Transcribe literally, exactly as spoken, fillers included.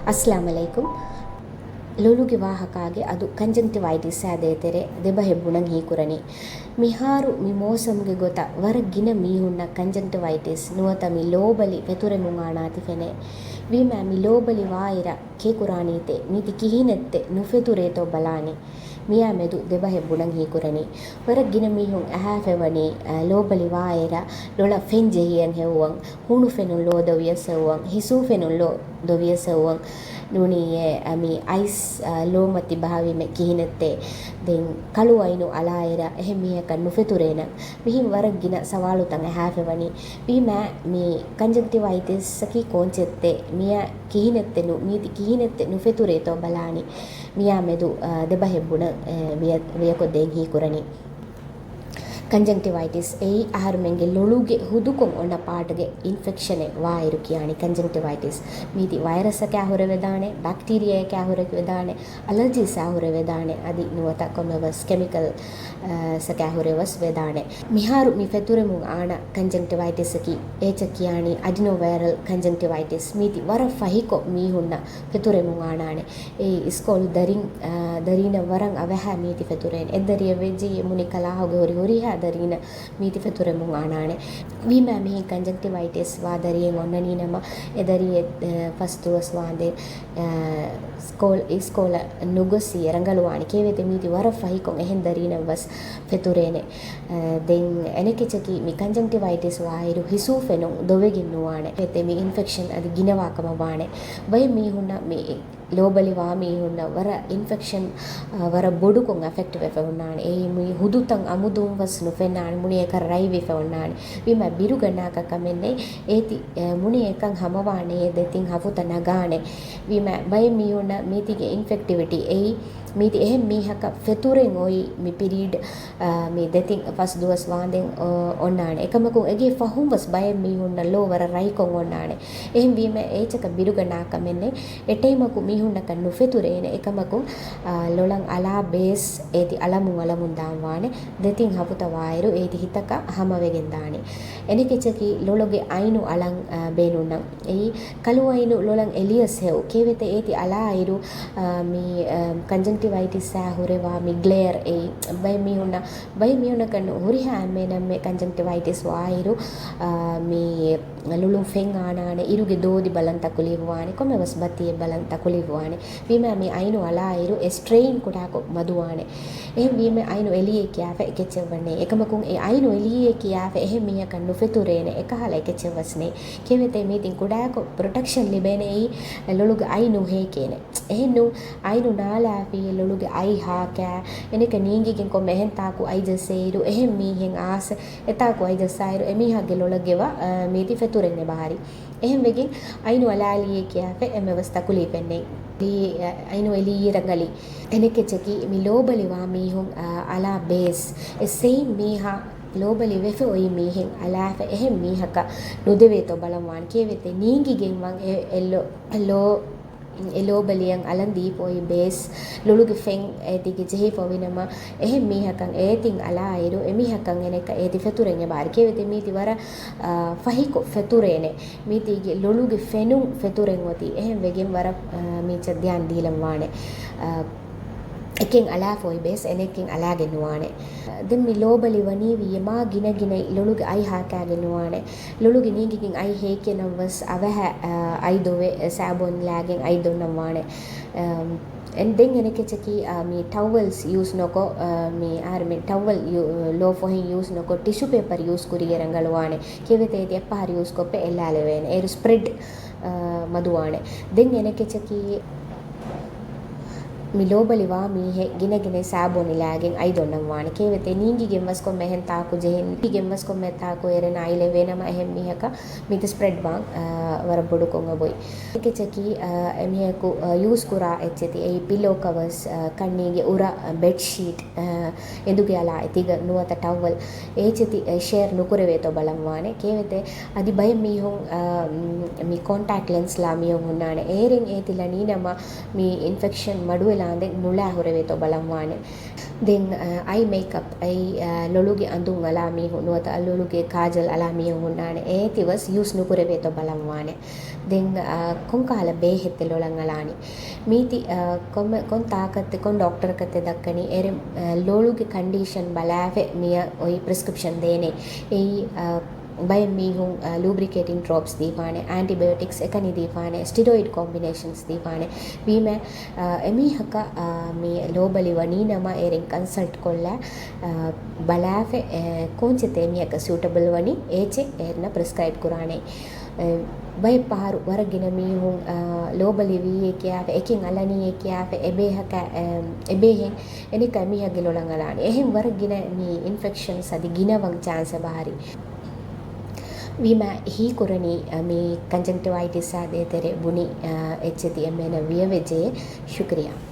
އައްސަލާމް ޢަލައިކުމް. ލޮލުގެ ވާހަކާގެ އަދު ކަންޖަންކްޓިވައިޓިސްއާ ދޭތެރޭ ދެބަހެއް ބުނަން ހީކުރަނީ. މިހާރު މި މޯސަމުގެ ގޮތަށް ވަރަށް ގިނަ މީހުންނަށް ކަންޖަންކްޓިވައިޓިސް ނުވަތަ މި ލޯބަލި ފެތުރެމުން އާނާތި ފެނޭ. ވީމާ މި ލޯބަލި ވާއިރަށް ކެކުރާނީތޭ މީތި ކިހިނެއްތެ ނުފެތުރޭތޯ ބަލާނީ. މިއާ މެދު ދެބަހެއް ބުނަން ހީކުރަނީ. ވަރަށް ގިނަ މީހުން އަހާފެވަނީ، އަ، ލޯބަލި ވާއިރަށް ލޮޅަށް ފެން ޖެހިއަން ހެއްވަން، ހޫނު ފެނުން ލޯ ދޮވިޔަސް ހެއްވަން، ހިސޫ ފެނުން ލޯ ދޮވިޔަސް ހެއްވަން. ނޫނީ އެ، އަ، މި އައިސް، އަ، ލޯމަތި ބަހާވީމެ ކިހިނެއްތޭ؟ ދެން ކަޅު އައިނު އަޅާއިރަށް އެހެން މީހަކަށް ނުފެތުރޭނަން. މިހިން ވަރަށް ގިނަ ސަވާލުތައް އަހާފެވަނީ. ވީމާ މި ކަންޖަންކްޓިވައިޓިސްއަކީ ކޯންޗެއްތޭ؟ މިއާ ކިހިނެއްތެ ނު، މީތި ކިހިނެއްތެ ނުފެތުރޭތޯ ބަލާނީ. މިއާ މެދު، އަ، ދެބަހެއް ބުނަން، އެ، ވިޔަ-، ވިޔަކޮށްދޭން ހީކުރަނީ. ކަންޖަންކްޓިވައިޓިސް އެއީ އަހަރުމެންގެ ލޮޅުގެ ހުދުކޮށް އޮންނަ ޕާޓްގެ އިންފެކްޝަނެއް ވާއިރު ކިޔާނީ ކަންޖަންކްޓިވައިޓިސް. މީތި ވައިރަސްއަކާ ހުރެވެދާނެ، ބެކްޓީރިއާއަކާ ހުރެވެދާނެ، އަލަރޖީސްއާ ހުރެވެދާނެ، އަދި ނުވަތަ ކޮންމެވެސް ކެމިކަލް، އަ، ސަކާ ހުރެވެސް ވެދާނެ. މިހާރު މި ފެތުރެމުން އާނަ ކަންޖަންކްޓިވައިޓިސްއަކީ އޭޗަށް ކިޔާނީ އަޑިނޯ ވައިރަލް ކަންޖަންކްޓިވައިޓިސް. މީތި ވަރަށް ފަހިކޮށް މީހުންނަށް ފެތުރެމުން އާނާނެ. އެއީ އިސްކޮޅު ދަރިން، އާ، ދަރީނަށް ވަރަށް އަވަހަށް މީތި ފެތުރޭނެ. އެއް ދަރިއެއް ވެއްޖެ މުނި ކަލާހުގެ ހުރި ހުރިހާ ދަރީނަށް މީތި ފެތުރެމުން އާނާނެ. ވީމާ މިހިން ކަންޖަންކްޓިވައިޓިސް ވާ ދަރިއެއް އޮންނަނީ ނަމަ، އެ ދަރިއެއް، އެ، ފަސް ދުވަސް ވާނދެ، އެ، ސްކޯލް-، އިސްކޯލަށް ނުގޮސް ރަނގަޅުވާނެ. ކޭވެތެ މީތި ވަރަށް ފަހިކޮށް އެހެން ދަރީނަށް ވެސް ފެތުރޭނެ. އެ، ދެން އެނެކެޗަކީ މި ކަންޖަންކްޓިވައިޓިސް ވާއިރު ހިސޫ ފެނުން ދޮވެގެން ނުވާނެ. އެތެ މި އިންފެކްޝަން އަދި ގިނަވާ ކަމަށް ވާނެ. ބައެއް މީހުންނަށް މި ލޯބަލި ވާ މީހުންނަށް ވަރަށް އިންފެކްޝަން، އަ، ވަރަށް ބޮޑުކޮށް އެފެކްޓް ވެފަ އޮންނާނެ. އެއީ މުއި ހުދުތައް އަމުދުން ވެސް ނުފެންނާނެ. މުނި އެކަށް ރަތް ވެފަ އޮންނާނެ. ވީމާ ބިރުގަންނާކަށް ކަމެއް ނެތް. އޭތި، އެ، މުނި އެކަން ހަމަވާނެ ދެތިން ހަފުތަ ނަގާނެ. ވީމާ ބައެއް މީހުންނަށް މީތިގެ އިންފެކްޓިވިޓީ އެއީ މީތި އެހެން މީހަކަށް ފެތުރެން އޮތް މި ޕިރީޑް، އަ، މި ދެތިން ފަސް ދުވަސް ވާނދެން، އަ، އޮންނާނެ. އެކަމަކު އެގޭ ފަހުން ވެސް ބައެއް މީހުންނަށް ލޯ ވަރަށް ރަތްކޮށް އޮންނާނެ. އެހެން ވީމަ އޭޗަކަށް ބިރުގަންނާ ކަމެއް ނެތް. އެ ޓައިމަކު މީހުންނަކަށް ނުފެތުރޭނެ. އެކަމަކު، އަ، ލޮޅަށް އަޅާ ބޭސް އޭތި އަޅަމުން އަޅަމުން ދާން ވާނެ. ދެތިން ހަފުތަ ވާއިރު އޭތި ހިތަކަށް ހަމަވެގެން ދާނެ. އެނެކެޗަކީ ލޮޅުގެ އައިނު އަޅަން، އަ، ބޭނުންނަން. އެއީ ކަލު އައިނު ލޮޅަށް އެލިޔަސް ހެޔޮ. ކޭވެތެ އޭތި އަޅާއިރު، އަ، މި، އަ، ކަންޖަންކްޓިވައިޓިސްއާ ހުރެވާ މި ގްލެއަރ އެއީ ބައެއް މީހުންނަށް، ބައެއް މީހުންނަކަށް ނު، ހުރިހާ އެންމެ ނަމެ ކަންޖަންކްޓިވައިޓިސް ވާއިރު، އަ، މި ލޮޅުން ފެން އާނާނެ، އިރުގެ ދޯދި ބަލަން ތަކުލީފުވާނެ، ކޮންމެވެސް ބައްތިއެއް ބަލަން ތަކުލީފުވާނެ. ވީމާ މި އައިނު އަޅާއިރު އެ ސްޓްރެއިން ކުޑާކޮށް މަދުވާނެ. އެހެން ވީމަ އައިނު އެލިއޭ ކިޔާފަ އެކެއްޗެއް ވަންނޭ. އެކަމަކުން އެ އައިނު އެލިއޭ ކިޔާފަ އެހެން މީހަކަށް ނުފެތުރޭނެ. އެކަހަލަ އެކެއްޗެއް ވެސް ނެތް. ކެވެތޭ މީތިން ކުޑައަކު ޕްރޮޓެކްޝަން ލިބޭނެ އެއީ ލޮޅުގެ އައި ނުހޭކޭނެ. އެހެން ނޫން، އައިނު ނާލާފި ލޮޅުގެ އައި ހާކާ، އެނެކަ ނީނގިގެން ކޮންމެ އެހެން ތާކު އައި ޖައްސޭއިރު، އެހެން މީހެއް އާސެ އެތާކު އައި ޖައްސާއިރު، އެމީހާގެ ލޮޅަށް ގެވާ، އަ، މީތި ފެތުރެން އެބަހަރި. އެހެންވެގެން އައިނު އަޅާލިއޭ ކިޔާފަ އެންމެވެސް ތަކުލީފެއް ނެތް. އައިނު އެލިއޭ ރަނގަޅީ. އެނެކެޗަކީ މި ލޯބަލިވާ މީހުން، އަ، އަޅާ ބޭސް. އެ ސެއިމް މީހާ ލޯބަލި ވެފަ އޮތް މީހެއް އަޅާފަ އެހެން މީހަކަށް ނުދެވޭތޯ ބަލަން ވާނެ. ކޭވެތެ ނީނގިގެން ވަން އެ، އެ ލޯ، ލޯ، އެ ލޯބަލިއަށް އަޅަން ދީފަ އޮތް ބޭސް ލޮޅުގެ ފެން އޭތިގެ ޖެހިފަ އޮތްނަމަ، އެހެން މީހަކަށް އޭތިން އަޅާއިރު، އެމީހަކަށް އެނެކަ އޭތި ފެތުރެން އެބަހަރި. ކޭވެތެ މީތި ވަރަށް، އާ، ފަހިކޮށް ފެތުރޭނެ. މީތީގެ ލޮޅުގެ ފެނުން ފެތުރެން އޮތީ. އެހެން ވެގެން ވަރަށް، އާ، މީޗަށް ދިޔާން ދީލަން ވާނެ. އާ، އެކެން އަޅާފަ އޮތް ބޭސް އެނެއްކެން އަޅާގެން ނުވާނެ. ދެން މި ލޯބަލި ވަނީ ވީ މާ ގިނަ ގިނައި ލޮޅުގެ އައި ހާކާގެން ނުވާނެ. ލޮޅުގެ ނީނގިގެން އައި ހޭކިޔަނަމަވެސް އަވަހަށް، އާ، އައި ދޮވެ، ސާބޯންލާގެން އައި ދޮންނަން ވާނެ. އަމް، އެން ދެން އެނެކެޗަކީ، އާ، މި ޓައުވެލްސް ޔޫސް ނުކޮށް، އާ، މި އަހަރެމެން ޓައުވެލް ޔޫ-، ލޯ ފޮހެން ޔޫސް ނުކޮށް ޓިޝޫ ޕޭޕަރ ޔޫސް ކުރީގެ ރަނގަޅުވާނެ. ކެވެތޭ އެއްފަހަރު ޔޫސް ކޮށްފަ އެއްލާލެވޭނެ. އޭރު ސްޕްރެޑް، އާ، މަދުވާނެ. ދެން އެނެކެޗަކީ މި ލޯބަލި ވާ މީހެއް ގިނަ ގިނަ ސާބޯނިލާގެން އައި ދޮންނަން ވާނެ. ކެވެތޭ ނީނގިގެން ވެސް ކޮންމެ އެހެން ތާކު ޖެހިން، ނީނގިގެން ވެސް ކޮންމެ ތާކު އެރެން އައިލެވޭނަމަ އެހެން މީހަކަށް މިތި ސްޕްރެޑް ވާން، އާ، ވަރަށް ބޮޑުކޮށް އެބައޮތް. އެކެޗަކީ، އާ، އެމީހަކު، އާ، ޔޫސް ކުރާ އެއްޗެތި އެއީ ޕިލޯ ކަވަރސް، އާ، ކަންނީގެ އުރަ، އާ، ބެޑްޝީޓް، އާ، އެނދުގެ އަޅާ އެތިގަ ނުވަތަ ޓައުވެލް އެއްޗެތި، އާ، ޝެއަރ ނުކުރެވޭތޯ ބަލަން ވާނެ. ކޭވެތޭ އަދި ބައެއް މީހުން، އާ، މި ކޮންޓެކްޓް ލެންސް ލާ މީހުން ހުންނާނެ. އޭރެން އޭތި ލަނީނަމަ މި އިންފެކްޝަން މަޑުވެ އާނދެން ނުލާ ހުރެވޭތޯ ބަލަންވާނެ. ދެން، އަ، އައި މޭކަޕް، އައި، އަ، ލޮޅުގެ އަނދުން އަޅާ މީހުން ނުވަތަ ލޮޅުގެ ކާޖަލް އަޅާ މީހުން ހުންނާނެ. އޭތިވެސް ޔޫސް ނުކުރެވޭތޯ ބަލަންވާނެ. ދެން، އަ، ކޮންކަހަލަ ބޭހެއްތެ ލޮޅަށް އަޅާނީ؟ މީތި، އަ، ކޮންމެ-، ކޮން ތާކަށްތެ، ކޮން ޑޮކްޓަރަކަށްތެ ދައްކަނީ؟ އޭރު، އަ، ލޮޅުގެ ކަންޑީޝަން ބަލާފަ މިއަށް އޮތް ޕްރެސްކްރިޕްޝަން ދޭނެ. އެއީ، އަ، ބައެއް މީހުން، އަ، ލޫބްރިކޭޓިން ޑްރޮޕްސް ދީފާނެ، އެންޓިބަޔޮޓިކްސް އެކަނި ދީފާނެ، ސްޓިރޮއިޑް ކޮމްބިނޭޝަންސް ދީފާނެ. ވީމަ، އަ، އެމީހަކަށް، އަ، މި ލޯބަލި ވަނީ ނަމަ އޭރެން ކަންސަލްޓް ކޮށްލާ، އަ، ބަލާފަ، އެ، ކޯންޗެއްތަ އެމީހަކަށް ސިއުޓަބަލް ވަނީ އޭޗެއް އޭރުންނަށް ޕްރެސްކްރައިބް ކުރާނެ. އެ، ބައެއް ފަހަރު ވަރަށް ގިނަ މީހުން، އަ، ލޯބަލި ވީއޭ ކިޔާފަ، އެކެއް އަޅަނީއޭ ކިޔާފަ، އެބޭހަކަށް، އެ، އެބޭހެން އެނެކަ މީހަކަށް ލޮޅަށް އަޅާނެ. އެހެން ވަރަށް ގިނަ މި އިންފެކްޝަންސް އަދި ގިނަވަން ޗާންސް އެބަހަރި. ވީމަ ހީކުރަނީ، އަ، މި ކަންޖަންކްޓިވައިޓިސްއާ ދޭތެރޭ ބުނި، އަ، އެއްޗެތި އެންމެނަށް ވިޔަވެއްޖެ. ޝުކުރިއްޔާ.